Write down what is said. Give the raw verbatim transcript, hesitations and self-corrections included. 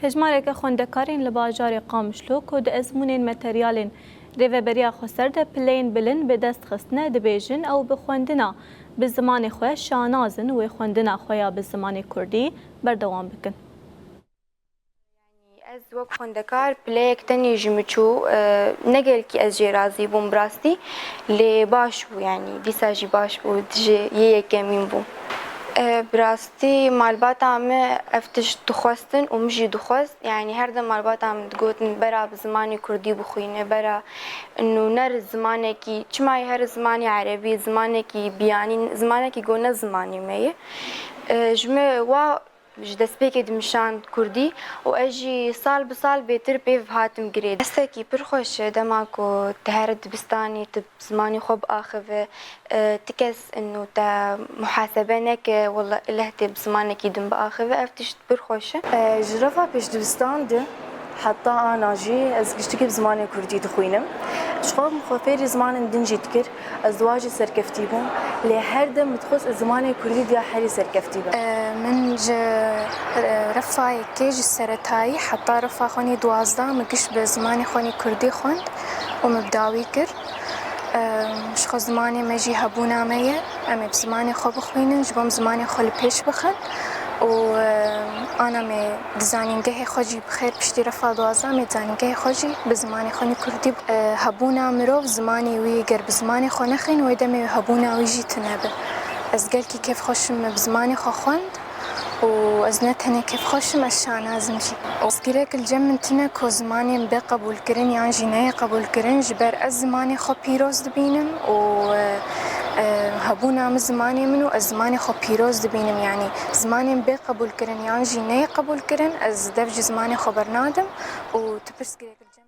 Hejmareke xwendekarên li bajarê Qamişlo ku di ezmûnên materyalên Rêveberiya Xweser de pileyên bilind bi dest xistine, dibêjin ew bi xwendina bi zimanê xwe şanaz in, wê xwendina xwe ya bi zimanê kurdî berdewam bikin. Ez wek xwendekar pileyek tenê ji min çû, e, ne gelkî ez jê razî bûm bi rastî, lê baş bû, yanî dîsa jî baş bû, ji yê yekemîn bû. E, bi rastî malbata me ev tişt dixwestin û min jî dixwest, yanî her dem malbata min digotin bera bi zimanê kurdî bixwîne, bera nûner zimanekî, çima yê her zimanê erebî, zimanekî biyanî, zimanekî ku ne zimanê me ye. E, ji me wa ji destpêkê dimişand kurdî û ez jî sal bi sal bêtir pêv hatim girê. Hestekî pir xweş e dema ku tu here dibistanê tu bi zimanê xwe biaxive, e, ti kes û te muhasebe neke, wela ileh tê bi zimanekî din biaxive, ev tişt pir xweş e. E, ji refa pêşdibistan de heta ana jî ez giştikî bi zimanê kurdî dixwînim. Ji xwe min xwe fêrî zimanên din jî dikir. Ez di wa jî serkeftî bûm, lê her dem min dixwest ez zimanê kurdî diya herî serkeftî bim. Min ji refa yekê ji seretayî heta refa xwenî duwazdeh min giş bi zimanê xwenî kurdî xwend û min bi dawî kir. Ji xwe zimanê me jî hebûna me ye, em ê bi zimanê xwe bixwînin, ji bo em zimanê xwe li pêş bixin û ana me di zanîngehê xwe jî Xêr piştî refa duwazdeh me zanîngehê xwe jî bi zimanê xwe nî kurdî bû. Hebûna mirov zimanê wî ger bi zimanê xwe nexwîn wê demê hebûna wî jî tune be. Ez gelkî kêfxweş im me bi zimanê xwe xwend û ez ne tenê kêfxweş im ez şanaz im jî. Pirsgirêk li cem min tune ku zimanê min bê qebûlkirin yan jî neyê qebûlkirin ji ber ez zimanê xwe pîroz dibînim û hebûna min zimanê min û ez zimanê xwe pîroz dibînim yanî zimanê min bê qebûlkirin yan jî neyê qebûlkirin ez dev ji zimanê xwe bernadim û tu pirsgirêk li cem